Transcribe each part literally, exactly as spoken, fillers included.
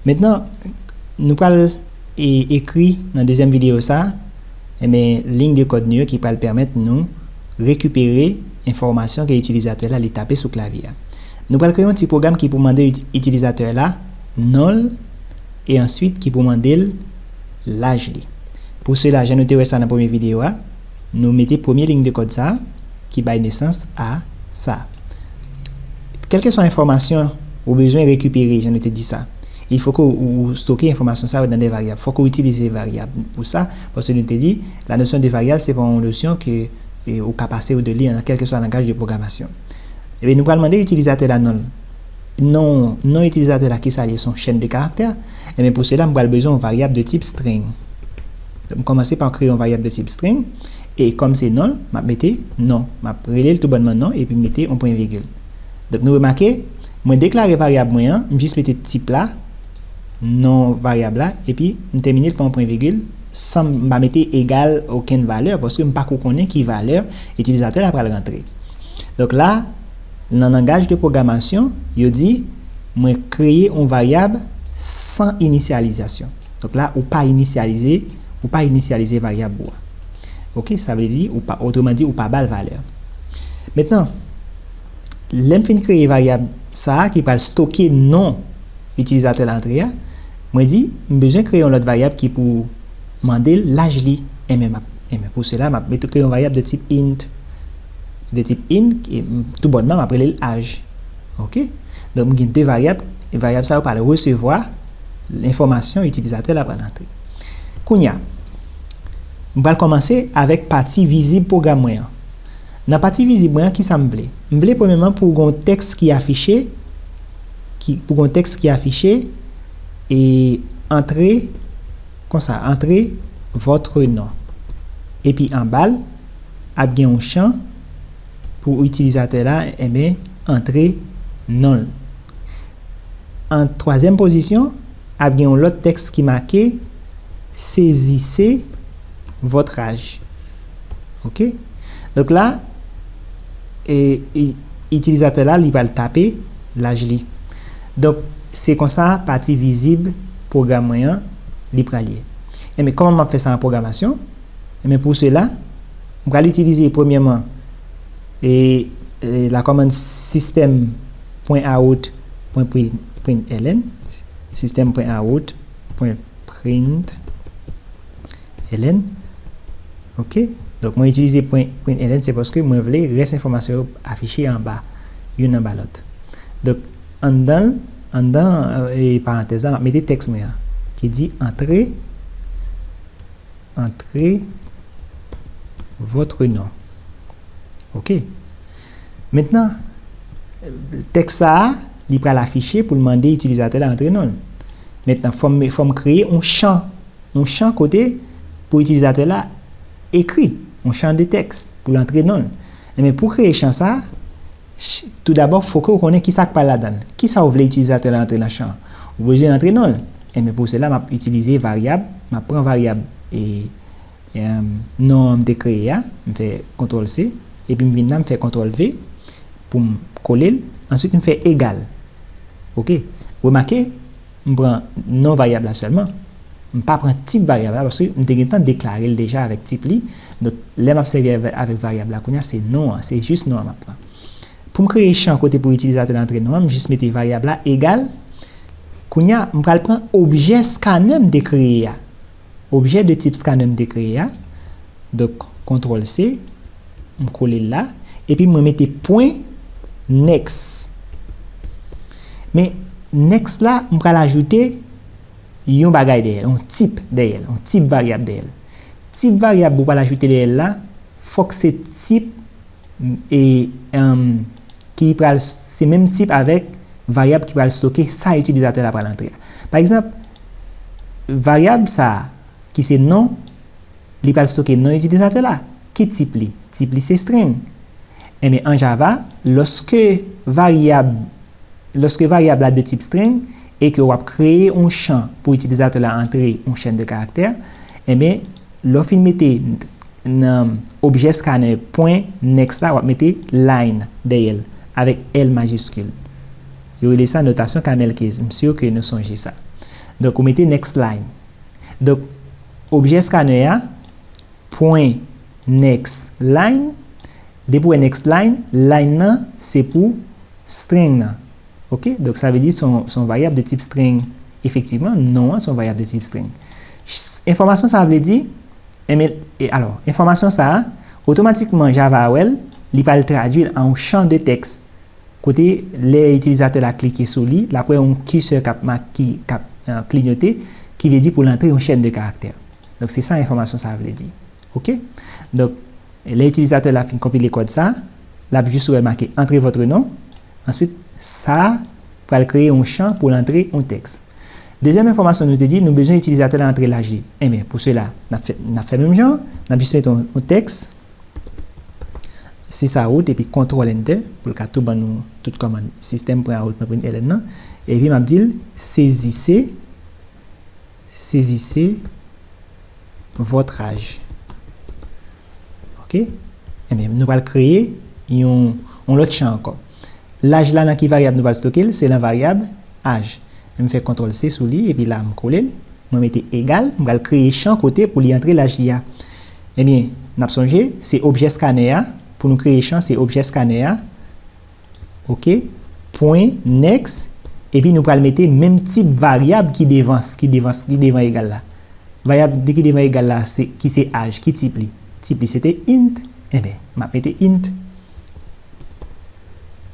Mentnan, nou pral e, ekri nan dezyèm videyo sa, enben, liy de kòd nou yo ki pral pèmèt nou rekipere enfòmasyon ke itilizatè la li tape sou klavye a. Nou pral kreye yon ti pwogram ki pou mande iti- itilizatè la non l e answit ki pou mande l laj li. Pou sela, jan nou te wè sa nan premye videyo a, nou mete premye liy de kòd sa ki bay nesans a sa. Kèlkeswa enfòmasyon ou bezwen rekipere, jan nou te di sa, il faut que ou, ou stoke enfòmasyon sa yo nan de varyab. Fòk ou itilize varyab pou sa, paske nou te di, la notion de variable, se pa yon nosyon ke e, ou ka pase ou de li nan kèlkeswa langaj de pwogramasyon. Ebyen, nou pral mande itilizatè la non l. Non, non itilizatè la, kisa li ye? Se yon chèn de karaktè. Ebyen, pou sela, m pral bezwen yon varyab de tip string. Donk, m kòmanse pa kreye yon varyab de tip string. E kòm se non l, m ap mete non. M ap rele l toubònman non, epi m mete yon pwen vigil. Donk, nou remake, mwen deklare varyab mwen an, m jis mete tip la, non varyab la, epi m tèmine l pa yon pwen vigil, san m pa mete egal okenn valè, paske m pako konnen ki valè itilizatè la pral rantre. Donk la, nan langaj de pwogramasyon, yo di, mwen kreye yon varyab san inisyalizasyon. Donk la, ou pa inisyalize, ou pa inisyalize varyab ou a. Oke, sa vle di, ou pa, otreman di, ou pa ba l valè. Mentnan, lè m fin kreye varyab sa a ki pral stoke non itilizatè la antre a, mwen di, m bezwen kreye yon lòt varyab ki pou mande l laj li. Enben, m ap, enben, pou sela, m ap mete kreye yon varyab de tip int. De tip int, e, m, toubònman, m ap rele l age. Oke? Donk, m gen de varyab, e varyab sa yo pral resevwa enfòmasyon itilizatè la pral antre. Kounye a, m pral kòmanse avèk pati vizib pwogram mwen an. Nan pati vizib mwen an, kisa m vle? M vle premyèman pou gen yon tèks ki afiche, ki, pou gen yon tèks ki afiche, e antre, konsa, antre votre nom. Epi anba l, ap gen yon chan pou itilizatè la, enben, antre non l. An twazyèm pozisyon, ap gen yon lòt tèks ki make, saisissez votre âge. Oke? Donk la, e, i, itilizatè la, li pral tape laj li. Donk, se konsa pati vizib pwogram mwen an, li pral ye. Enben, kòman m ap fè sa an pwogramasyon? Enben, pou sela, m pral itilize premyèman e, e la kòmann system.out.println, system.out.println. Oke? Donk, mwen itilize pwen, println, se paske mwen vle rès enfòmasyon yo afiche anba, youn anba lòt. Donk, anndan, anndan, e, parantèz la, m ap mete tèks mwen an, ki di antre, antre votre nom. Oke? Mentnan, tèks sa a, li pral afiche pou l mande itilizatè la antre non l. Mentnan, fò m, fò m kreye yon chan, yon chan kote pou itilizatè la ekri, yon chan de tèks pou l antre non l. Enben, pou kreye chan sa a, ch-, toudabò, fòk ou konnen kisa k pral ladan l. Kisa ou vle itilizatè la antre nan chan an? Ou bezwen antre non l. Enben, pou sela, m ap itilize varyab, m ap pran varyab e, e, non an m te kreye a, m fè kontwòl C, epi m vin la, m fè kontwòl V pou m kole l. Answit, m fè egal. Oke? Remake, m pran non varyab la sèlman. M pa pran tip varyab la, paske m te gentan deklare l deja avèk tip li. Donk, lè m ap sèvi avè-, avèk varyab la, kounye a, se non an, se jis non an m ap pran. Pou m kreye chan kote pou itilizatè la antre non an, m jis mete varyab la egal. Kounye a, m pral pran objè scanner m te kreye a. Objè de tip scanner m te kreye a. Donk, kontwòl C, m kole l la. Epi mwen mete pwen next. Men, next la, m pral ajoute yon bagay dèyè l, yon tip dèyè l, yon tip varyab dèyè l. Tip varyab ou pral ajoute dèyè l la, fòk se tip e, em, ki pral, se menm tip avèk varyab ki pral stoke sa itilizatè la pral antre a. Pa egzanp, varyab sa a, ki se non, li pral stoke non itilizatè la. Ki tip li? Tip li se string. Enben, an Java, lòske varyab, lòske varyab la de tip string e ke w ap kreye yon chan pou itilizatè la antre yon chèn de karaktè, enben, lè w fin mete nan objè scanner pwen next la, w ap mete line dèyè l avèk L majiskil. Yo rele sa notasyon camel case. M si ke nou sonje sa. Donk, ou mete next line. Donk, objè scanner a, pwen next line. Depi w wè next line, line nan se pou string nan. Ok? Donk, sa vle di se yon, se yon varyab de tip string. Efektivman, non an se yon varyab de tip string. Enfòmasyon sa vle di, enben, e, alò, enfòmasyon sa a, otomatikman Java a wè l, li pral tradui l an yon chan de tèks. Kote, lè itilizatè la klike sou li, l ap wè yon kisè k ap mak-, ki, k ap, eh, klinyote, ki vle di pou l antre yon chèn de karaktè. Donk, se sa enfòmasyon sa a vle di. Ok? Donk, lè itilizatè la fin konpile kòd sa, l ap jis wè make entrer votre nom. Answit, sa a pral kreye yon chan pou l antre yon tèks. Dezyèm enfòmasyon nou te di, nou bezwen itilizatè la antre laj li. Enben, pou sela, n ap fè, n ap fè menm jan, n ap jis mete yon, yon tèks. Sys a root epi kontwòl enter pou l ka tou ban nou tout kòmann sistèm pwen a root pwen pwen ln nan. Epi m ap di l, saisissez, saisissez votre âge. Ok? Enben, nou pral kreye yon, yon lòt chan ankò. Laj la nan ki varyab nou pral stoke l? Se nan varyab âge. M fè kontwòl C sou li, epi la m kole l. Mwen mete egal, m pral kreye chan kote pou li antre laj li a. Ebyen, n ap sonje, se objè scanner a. Pou nou kreye chan, se objè scanner a. Ok? Pwen next. Epi nou pral mete menm tip varyab ki devan, ki devan, ki devan egal la. Varyab de ki devan egal la, se, ki se âge, ki tip li? Tip li se te int. Enben, m ap mete int.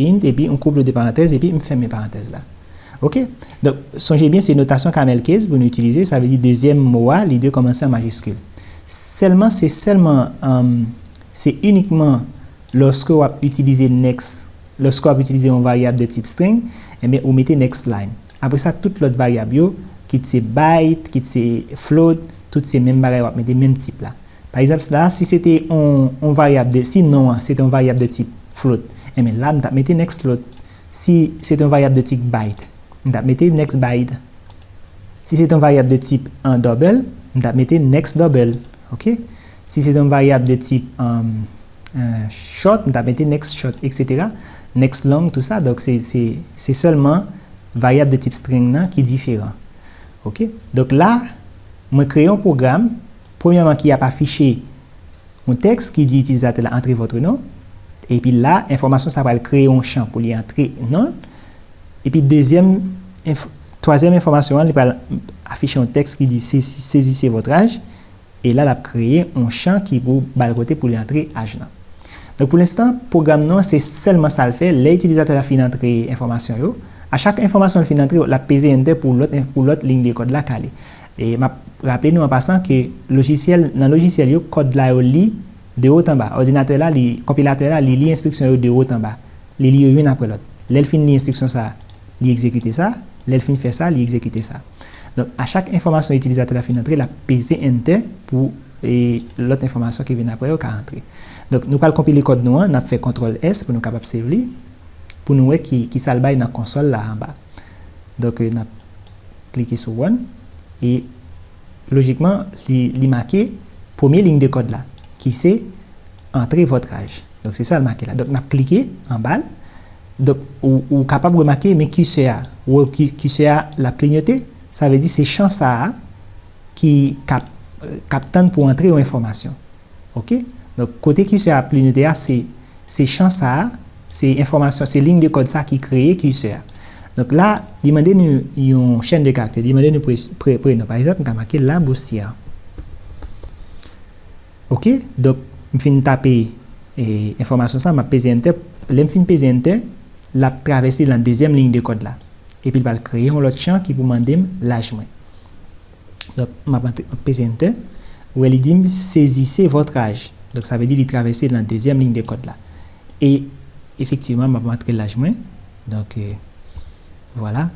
Int, epi yon koup de parantèz, epi m fèmen parantèz la. Ok? Donk, sonje byen, se notasyon camel case pou nou itilize, sa vle di dezyèm mo a, li dwe kòmanse an majiskil. Sèlman, se sèlman, um, se inikman lòske w ap itilize next, lòske w ap itilize yon varyab de tip string, enben, ou mete next line. Apre sa, tout lòt varyab yo, kit se byte, kit se float, tout se menm bagay, w ap mete menm tip la. Pa egzanp, la, si se te yon, yon varyab de, si non an, se te yon varyab de tip float, enben la, m t ap mete next float. Si se te yon varyab de tip byte, m t ap mete next byte. Si se te yon varyab de tip, an, double, m t ap mete next double. Ok? Si se te yon varyab de tip, um, eh, short, m t ap mete next short, et cetera. Next long, tout sa. Donk, se, se, se sèlman varyab de tip string nan ki diferan. Ok? Donk la, mwen kreye yon pwogram, premyèman ki ap afiche yon tèks ki di itilizatè la entrer votre nom. Epi la, enfòmasyon sa pral kreye yon chan pou li antre non l. Epi dezyèm, enf-, twazyèm enfòmasyon an, li pral afiche yon tèks ki di saisi-, saisissez votre âge. E la, l ap kreye yon chan ki pou ba l kote pou li antre âge lan. Donk, pou lenstan, pwogram nou an, se sèlman sa l fè. Lè itilizatè la fin antre enfòmasyon yo, a chak enfòmasyon l fin antre, l ap peze enter pou lòt, pou lòt liy de kòd la kale. E m ap raple nou an pasan ke lojisyèl, nan lojisyèl yo, kòd la yo li de haut en bas. Òdinatè la, li, konpilatè la, li li enstriksyon yo de haut en bas. Li li yo youn apre lòt. Lè l fin li enstriksyon sa, li egzekite sa. Lè l fin fè sa, li egzekite sa. Donk, a chak enfòmasyon itilizatè la fin antre, l ap peze enter pou, e, lòt enfòmasyon ki vin apre yo ka antre. Donk, nou pral konpile kòd nou an, n ap fè kontwòl S pou nou kapab save li, pou nou wè ki, ki sa l bay nan konsòl la anba. Donk, e, n ap klike sou run, e lojikman, li, li make premye liy de kòd la, ki se entrer votre âge. Donk, se sa l make la. Donk, n ap klike anba l. Donk, ou, ou kapab remake, men kisè a, ou wè ki, kisè a, l ap klinyote, sa vle di se chan sa a ki k ap, k ap tann pou antre yon enfòmasyon. Ok? Donk, kote kisè a ap klinyote a, se, se chan sa a, se enfòmasyon, se liy de kòd sa ki kreye kisè a. Donk, la, li mande nou yon chèn de karaktè, li mande nou pre-, pre-, prenon. Pa egzanp, m ka make Labossière. Ok, donk, m fin tape, e, enfòmasyon sa, m ap peze enter. Lè m fin peze enter, l ap travèse nan dezyèm liy de kòd la. Epi l pral kreye yon lòt chan ki pou mande m laj mwen. Donk, m ap antre, m ap peze enter. Ou wè, li di m, saisissez votre âge. Donk, sa vle di li travèse nan dezyèm liy de kòd la. E, efektivman, m ap antre laj mwen. Donk, e, Vwala.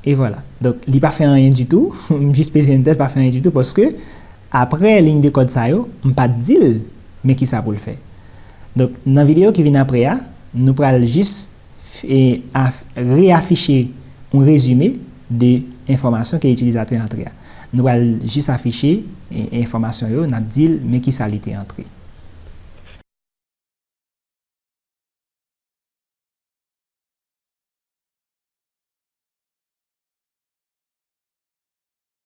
E vwala. Donk, li pa fè anyen ditou. M jis peze enter, pa fè anyen ditou, paske apre liy de kòd sa yo, m pa t di l men kisa pou l fè. Donk, nan videyo ki vin apre a, nou pral jis, e, af-, reafiche yon rezime de enfòmasyon ke itilizatè antre a. Nou pral jis afiche, e, enfòmasyon yo, n ap di l men kisa li te antre.